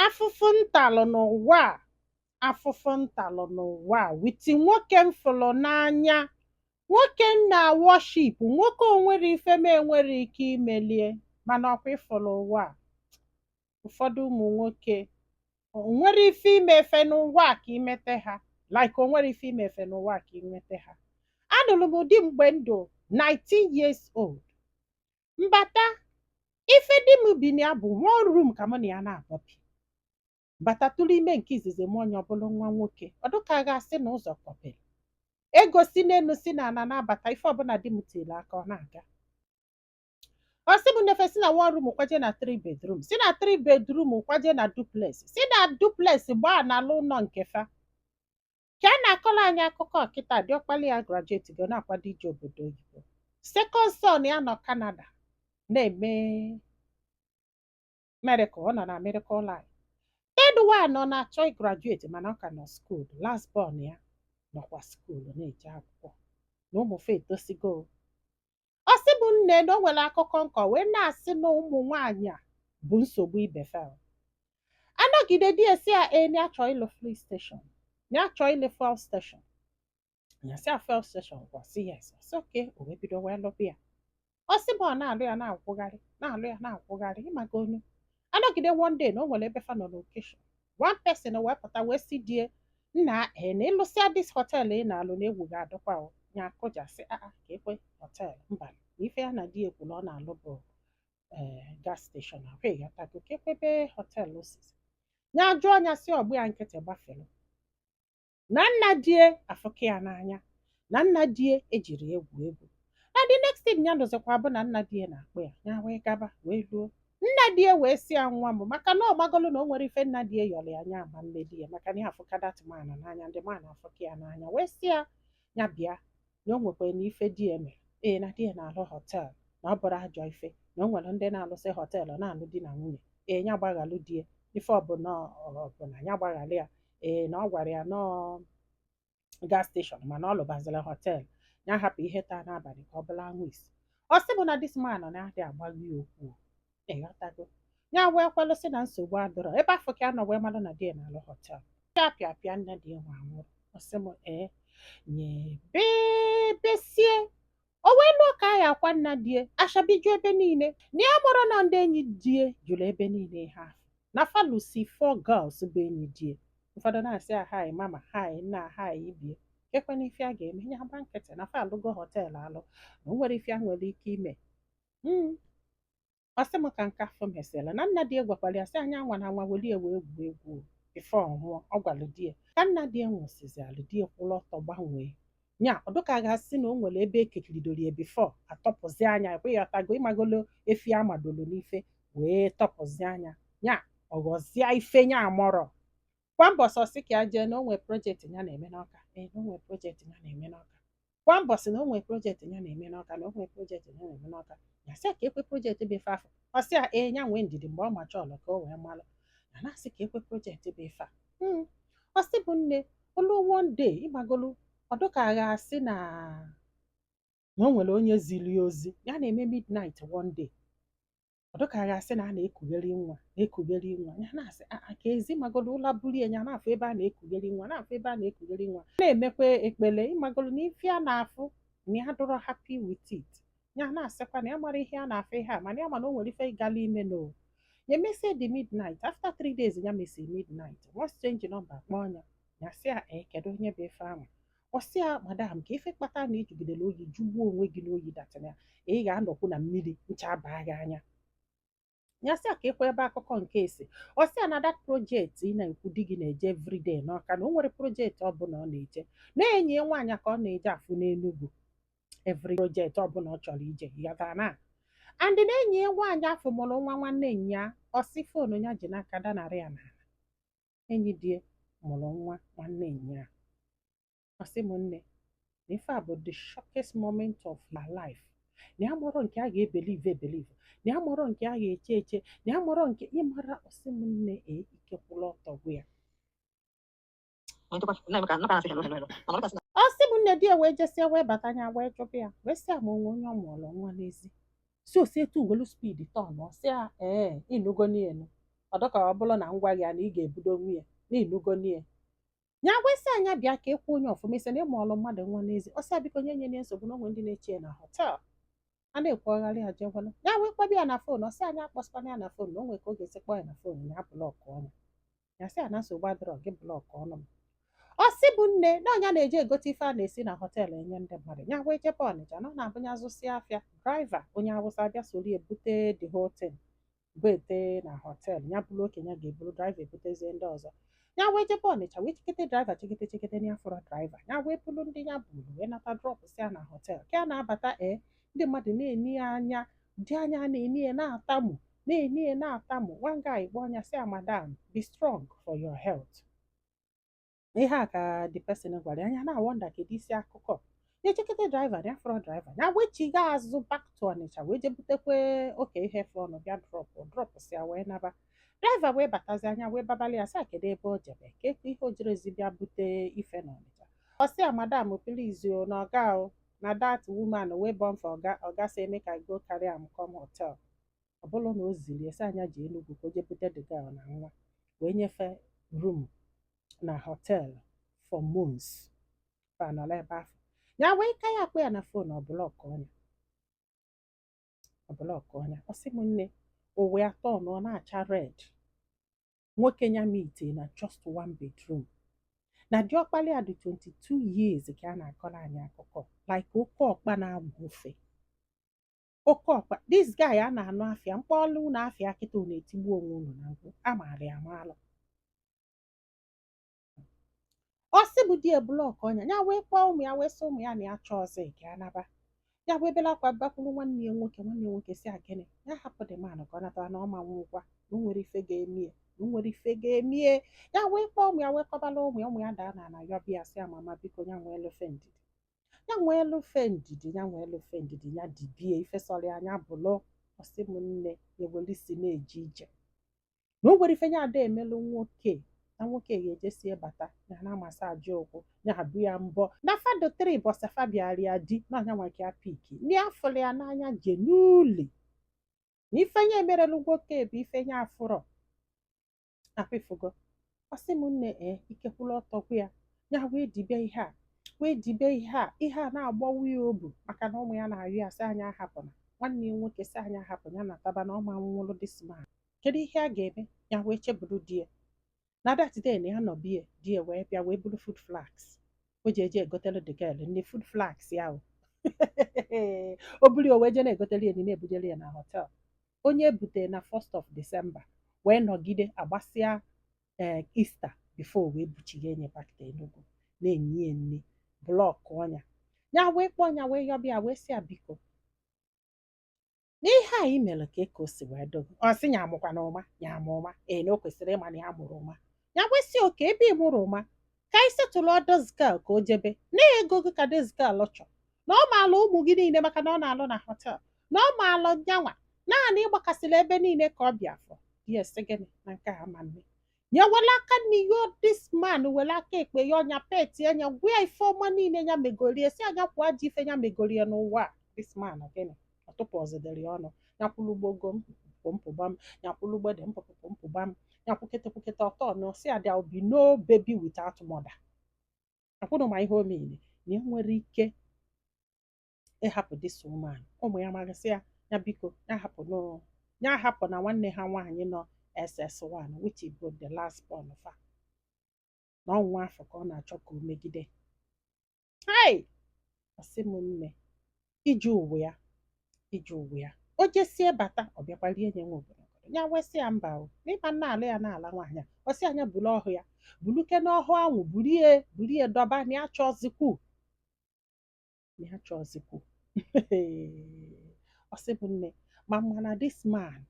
Afụfụ ntalụ n'ụwa a, afụfụ ntalụ n'ụwa a with nwoke m fụlụ n'anya, nwoke m na worship, nwoke onwere ife m enwere ike imelie. Mana ọkwa ịfụlụ ụwa a, ụfọdụ ụmụ nwoke onwere ife ime efe n'ụwa a ka imete ha, like onwere ife ime efe n'ụwa a ka imete ha. Anụrụ m di mgbe ndụ 19 years old mbata. Ife di m bi na ya bụ one room ka mụ na ya na-abọbi. Bata tụrụ ime nke izizi m, onye ọbụla nwa nwoke. Ọ dịka a ga-asị na ụzọ kpọpere, ego si n'elu si n'ala na-abata. Ife ọbụla di m tiri aka, ọ na-aga. Ọ sị m nefe si na one room kwaje na three bedroom, si na three bedroom kwaje na duplex, si na duplex gbaa n'ala ụlọ nke fa. Ka a na-akọrọ anyị akụkọ kịta, diọkpala ya graduate go, na-akwado ije obodo oyibo. Second son ya nọ Canada na-eme medical, ọ nọ na medical line. Third one nọ na-achọ graduate, mana ọ ka nọ school. Last born ya nọkwa school na-eje akwụkwọ na ụmụfe etosigo. Ọ sị bụ nne na o nwere akụkọ nkọ wee na-asị na ụmụ nwaanyị a bụ nsogbu ibe fa. Anọgide di esi ya e na achọ ịlụ filling station, na achọ ịlụ fuel station. Ya sị ya fuel station kwa? Sị yes. Ọ sị okay. O wee bido wee lụba ya. Ọ sị bụ ọ na-alụ ya, na-akwụgharị, na-alụ ya, na-akwụgharị. Ịmaga onu anọgide, one day na o nwere ebe fa nọ n'occasion, one person wee pụta wee sị die nna e na ịlụsịa this hotel ị na-alụ na egwu ga-adịkwa o. Ya akụja, sị aa, ka ekwe hotel mba, na ife ya na di ekwu na ọ na-alụ bụ ee gas station ahụ. Ịghọtago? Ka ekwebe hotel osisi ya jụọ anya, sị ọgbụ ya nkịtị gbafere na nna die afụka ya n'anya, na nna die ejiri egwu egwu. Na the next thing ya nụzikwa bụ na nna die na-akpọ ya. Ya wee gaba, wee luo, nna die wee sị ya, nwa m, maka na ọ gbagolu na o nwere ife nna die yọrọ ya anya ama mmeli ya, maka na ya afụka that man n'anya, ndị man afụka ya n'anya, wee sị ya ya bịa, na o nwekwara na ife di ya mere ee, na di ya na-alụ hotel, na ọ bụrụ ajọ ife, na o nwere ndị na-alụsị hotel na-alụ di na nwunye. Ee, ya gbaghalụ die ife ọbụla ọbụla, ya gbaghalụ ya. Ee, na ọ gwara ya nọọ gas station, mana ọ lụbaziri hotel. Ya hapụ ihe taa n'abalị ka ọ bụla anwụ isi. Ọ sị bụ na this man na-adị agbagha ya okwu. Ịghọtago? Ya wee kwelụsị na nsogbu adịrọ. Ebe afọ ka a nọ wee malụ na di ya na-alụ hotel, pịa pịa pịa, nne di ya nwa anwụrụ. Ọ sị m ee, nyebebesie o wee lụọ ka a ya akwa nna die ashabiju ebe niile, na ya mụrụ na ndị enyi die jụrụ ebe niile. Ihe ahụ na falusi four girls bụ enyi die, ụfọdụ na-asị ya hi mama, hi nna, hi ibie. Kekwana ife a ga-eme? Ya gba nkịtị na fa alụgo hotel alụ, na o nwere ife a nwere ike ime. Ọ sị m ka nke afọ mesịrị, na nna di ya gwakwara ya sị anya anwa na anwa welie wee gwuo egwu before ọ nwụọ. Ọ gwara di ya. Ka nna di ya nwụsịzị alụ, di ya kwụrụ ọtọ gbanwee nya. Ọ dịka a ga-asị na o nwere ebe ekekiridoro ya before atọpụzi anya. Ekwe ya ọtago, ịmagolo efi amadolo n'ife wee tọpụzi anya nya, ọ ghọzie ife nya amọrọ. Kwa mbọsị ọsị ka ya jee na o nwee project ya na-eme n'Ọka. Ee, na o nwee project ya na-eme n'Ọka. Kwa mbọsị na o nwee project ya na-eme n'Ọka, na o nwee project ya na-eme n'Ọka. Ya sị ya ka ekwe project bụ ife afọ. Ọ sị ya ee, ya nwee ndidi, mgbe ọ macha ọlụ ka o wee malụ. Ya na-asị ka ekwe project bụ ife a. Ọ sị bụ nne olu, one day, ịmagolu, ọ dịka a ga-asị na o nwere onye ziri ya ozi ya na-eme midnight one day, ọ dịka a ga-asị na a na-ekugheri nwa, na-ekugheri nwa. Ya na-asị a ka ezi magolo ụla buru ya. Ya na-afụ ebe a na-ekugheri nwa, na-afụ ebe a na-ekugheri nwa, na-emekwa ekpele. Ịmagolo na ife a na-afụ na ya dụrọ happy with it. Ya na-asịkwa na ya mara ihe a na-afụ ihe a, mana ya mana o nwere ife gala ime no. Ya emesie the midnight. After 3 days ya mesiri midnight, one strange number kpọọ ya. Ya sị ya ee, kedu onye bụ ife ahụ? Ọ sị ya, madam, ka ife kpata na ijugidere oyi jugbuo onwe gị n'oyi datịrị ya, ị ga-anọkwu na mmiri ncha baa gị anya. Ya sị ya ka ịkwa ebe akụkọ nke esi. Ọ sị ya na that project ị na-ekwu di gị na-eje everyday n'Ọka, na o nwere project ọbụla ọ na-eje, na-enyi ya nwaanyị ka ọ na-eje afụ n'Enugwu every project ọbụla ọ chọrọ ije. Ghọtara? Na and na enyi ya nwaanyị afọ mụrụ nwa nwanne nya. Ọ sị phone ya ji n'aka danarị ya n'ala. Enyi die mụrụ nwa nwanne nya. Ọ sị m nne na ife a bụ the shockiest moment of her life, na ya mụrụ nke a ga-ebelieve ebelieve, na ya mụrụ nke a ga-eche eche, na ya mụrụ nke ịmara. Ọ sị m nne e, ike kwụrụ ọtọ gwụ ya. Hello, hello, hello. Mana ọ dịkasị na Ọ sị m nne, di ya wee jesie wee bata anya, wee jụba ya, wee sị ya ma onwe onye ọ mụọrọ nwa n'ezi, si osi etu welu speed turn. Ọ sị ya ee, ịnụgo n'elu. Ọ dịka ọ bụrụ na ngwa ya na ị ga-ebudo nwunye na ịnụgo nie ya gwesị anya bịa ka ịkwụ onye ọfụma isi na ịmụ ọlụ mmadụ nwa n'ezi. Ọ sị ya biko nye nye nsogbu na onwe ndị na-eche ya na hotel a na-ekwugharị ya jegwalụ ya wee kpọbịa ya na phone. Ọ sị anya akpọsịkwana ya na phone, na o nwere ka ọ ga-esi kpọọ ya na phone na ya block ọnụ ya. Sị ya na nsogbu adịrọ, gị block ọnụ m. Ọ sị bụ nne na ọnya na-eje egote ife a na-esi na hotel enye ndị mmadụ. Ya wee jebe Ọnịcha na ọ na-abụ ya zụsịa afịa, driver onye Awụsa bịa soro ebute the whole thing bụ ete na hotel. Ya bụrụ okenye ga-eburu driver ebutezie ndị ọzọ. Ya wee jebe Ọnịcha wee chekete driver, chekete chekete na ya fọrọ driver. Ya wee bulu ndị ya buru wee nata drop si ya na hotel ka ya na-abata. Ee, ndị mmadụ na-eni ya anya dị anya, na-eni ya na-atamu, na-eni ya na-atamu. One guy kpọọ ya sị ya, "Madam, be strong for your health." Ihe a ka the person gwara ya. Anya na wonder kedu isi akụkọ ya. Echekete driver ya fọrọ driver, ya wee chiga azụ back to Ọnịcha wee je butekwe oke ihe fọnụ bịa drop drop si ya wee naba. Driver wee batazi anya wee babalị ya sị a kedu ebe o jebe ka eko ihe o jerezi bịa bute ife n'Ọnịcha. Ọ sị ya, "Madam, please o, na oga o, na that woman wey born for oga, oga say make I go carry am come hotel." Ọ bụrụ na o ziri esi anya ji Enugu ka o jee bute the girl na nwa wee nyefee room na hotel for months fa nọrọ ebe ahụ. Ya wee ka ya akpọ ya na phone, ọ block ọnya, ọ block ọnya. Ọ sị m nne, o wee atọ na ọ na-acha red. Nwoke ya meet na just one bedroom na diọkpali ya dị 22 years ka a na-akọrọ anyị akụkọ like oke ọkpa na-agba ofe oke ọkpa. This guy a na-anụ afịa mkpọọlụ unu afịa kịta, unu etigbu onwe unu na mkpu amaara ya amalụ. Ọ sị bụ di block ọnya. Ya wee kpọọ ụmụ ya wee sị ụmụ ya na ya chọọ ọzọ ka ya naba. Ya wee bela akwa bakwuru nwanne ya nwoke. Nwanne ya nwoke si a gịnị, ya hapụ the man ka ọ natara na ọ ma nwụkwa, na o nwere ife ga-emie, na o nwere ife ga-emie. Ya wee kpọọ ụmụ ya wee kọbala ụmụ ya. Ụmụ ya daa na ana yọbịa sị ya, "Mama, biko, ya nwee elufe ndidi, ya nwee elufe ndidi, ya nwee elufe ndidi, ya dibie ife sọrọ ya anya bụlụ." Ọsị m nne, ya ewere isi na-eje ije na o nwere ife ya ada emelụ nwoke na nwoke ga-ejesie bata ya na amasị ụkwụ ya abụ ya mbọ na fado tri bọsafa bịara ya di na ọnya nwa ka ya piki ndị afụrụ ya n'anya jenuli na ife ya emerelu nwoke bụ ife ya afụrọ akwifugo. Ọsị m nne, ee, ikekwula ọtọkwu ya. Ya wee dibe ihe a, wee dibe ihe a, ihe a na-agbawa ya obu maka na ụmụ ya na-arịọ ya sị anya ahapụna nwanne ya nwoke, sị anya ahapụ ya na taba na ọma nwụrụ this man. Kedu ihe a ga-eme? Ya wee cheburu di ya na that day na ya nọ bie di ya wee bịa wee buru food flask o ji eje egotelu the girl nne. Food flask ya o o buru o wee je na-egotelu ya nri, na-ebujere ya na hotel. Onye ebute na 1st of December wee nọgide agbasịa ee Easter before wee buchighe enye back to Enugu na-enye ya nri. Block ọnya. Ya wee kpọọ ya wee yọbịa wee sị ya biko, n'ihe a i mere ka eke o si wee dogo. Ọ sị ya amụkwa na ụma ya ama ụma ee na o kwesịrị ịma na ya mụrụ ụma. Ya wee sị oke ebe ị mụrụ ụma ka anyị setụlụ this girl ka o jebe na ego gị, ka this girl chọ na ọ maala ụmụ gị niile maka na ọ na-alụ na hotel, na ọ maala nyanwa naanị ịgbakasịrị ebe niile ka ọ bịa afọ. Yes, gịnị na nke a ama mme ya were aka nne yo this man, were aka ekpe ya ọnya peti anya gwa ya ife ọma niile ya megorie, si anya kwụọ ajọ ife ya megorie n'ụwa a. This man gịnị ọtụpụ ọzọdịrị ọnụ ya kwụlụ gbogo m mpụpụgbam, ya kwụlụ gbede mpụpụmpụgbam, ya kwukete kwukete ọtọ na si ya, "There will be no baby without mother." Akwụnụ ma ihe o mere na e nwere ike ịhapụ this woman. Ụmụ ya magasị ya, ya biko ya hapụ no, ya hapụ na nwanne ha nwaanyị nọ SS1, which is bụ the last born fa, na ọnwa afọ ka ọ na-achọ ka o megide. Hey, ọsị m nne, ije ụwa ya, ije ụwa ya, o jesie bata ọ bịakwa rie nye nwa obodo ya wesị ya mba o n'ịba nna ala ya na-ala nwaanyị a. Ọsị anya bulu ọhụ ya buluke n'ọhụ anwụ burie burie dọba na ya chọzikwu, na ya chọzikwu. Ọsị bụ nne ma mana this man